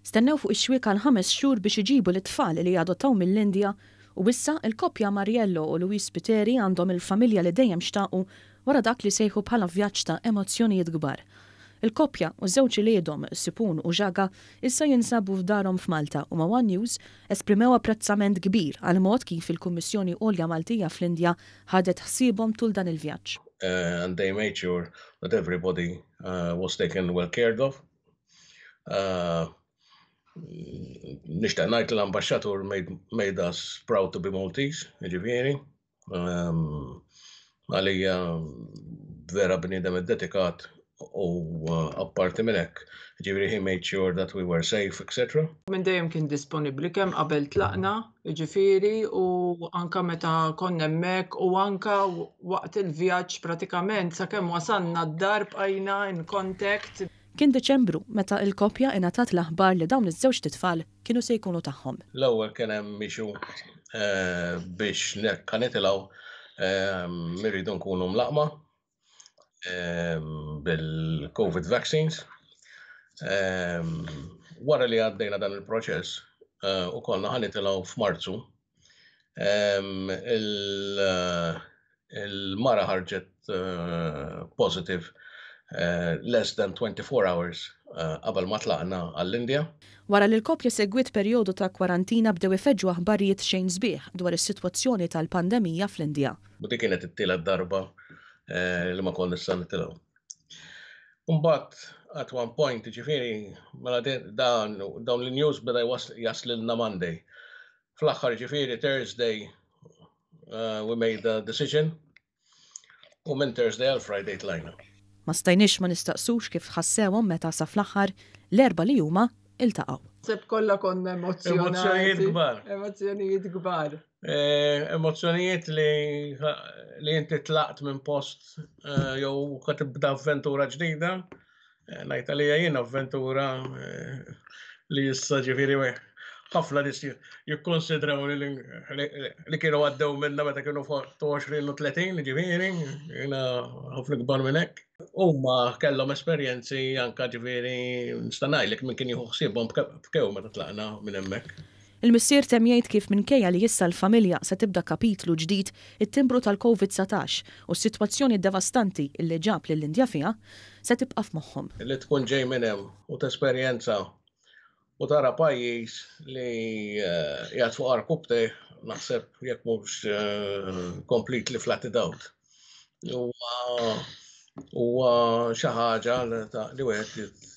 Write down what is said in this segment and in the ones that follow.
Stennew fuq ix-xwiek għal ħames xhur biex iġibu lit-tfal li adottaw mill-Indja u issa il-koppja Mariello u Louise Spiteri għandhom il-familja li dejjem xtaqu wara dak li sejħu bħala vjaġġ ta' emozzjonijiet kbar. Il-koppja u żewġ uliedhom, Sipun u Jaga, issa jinsabu f'darhom f'Malta u ma' One News esprimew apprezzament kbir għall-mod kif il-Kummissjoni Għolja Maltija fl-Indja ħadet ħsiebhom tul dan il-vjaġġ. And they made sure that everybody was taken well cared of. Nixtieq ngħid li l-ambaxxatur made us proud to be Maltese, jiġifieri. Għalija vera bniedem iddedikat u apparti minn hekk, jiġifieri he made sure that we were safe, etc. Minn dejjem kien disponibbli kemm qabel tlaqna, jiġifieri, u anka meta konna hemmhekk u anka waqt il-vjaġġ pratikament sakemm wasalna d-dar bqajna in contact. Kien Diċembru meta l-koppja ingħatat l-aħbar li dawn iż-żewġt itfal kienu se jkunu tagħhom. L-ewwel kien hemm issue biex ħa nitilgħu irridu nkunu mlaqqma bil-COVID vaccines. Wara li għaddejna dan il-proċess u konna ħa nitilgħu f'Marzu, il-mara ħarġet positive less than 24 hours qabel ma tlaqna għall-Indja. Wara li l-koppja segwiet perjodu ta' kwarantina bdew ifeġġu aħbarijiet xejn sbieħ dwar is-sitwazzjoni tal-pandemija fl-Indja. U dik kienet it-tielet darba li ma konna nistgħu nitilgħu. Mbagħad at one point, ġifieri, mela dan dawn l-news beda jaslilna Monday. Fl-aħħar ġifieri Thursday we made the decision u minn Thursday għal Friday tlajna. Ma stajniex ma nistaqsux kif ħassewhom meta sa fl-aħħar l-erba' li huma iltaqgħu. Seb kollha konna emozzjonati. Emozzjonijiet kbar. Emozzjonijiet kbar. Emozzjonijiet li li inti tlaqt minn post jew qed tibda avventura ġdida. Ngħid għalija jien avventura li issa ġifieri ħafna nies jikkonsidraw li kienu għaddew minna meta kienu fuq 20 u 30, ġifieri, jiena ħafna kbar minn hekk. Huma kellhom esperjenzi anka ġifieri nista' ngħidlek min kien jieħu ħsiebhom bkew meta tlaqna minn hemmhekk. Il-missier temm jgħid kif minkejja li issa l-familja se tibda kapitlu ġdid, it-timbru tal-Covid-19 u s-sitwazzjoni devastanti li ġab lill-Indja fiha, se tibqa' f'moħħhom. Li tkun ġej minn hemm u tesperjenza u tara pajjiż li qiegħed fuq għarkupptejh naħseb jekk mhux completely flatted out. Huwa xi ħaġa li wieħed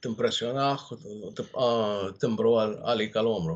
timpressjonah u tibqa' timbru għalik għal għomru.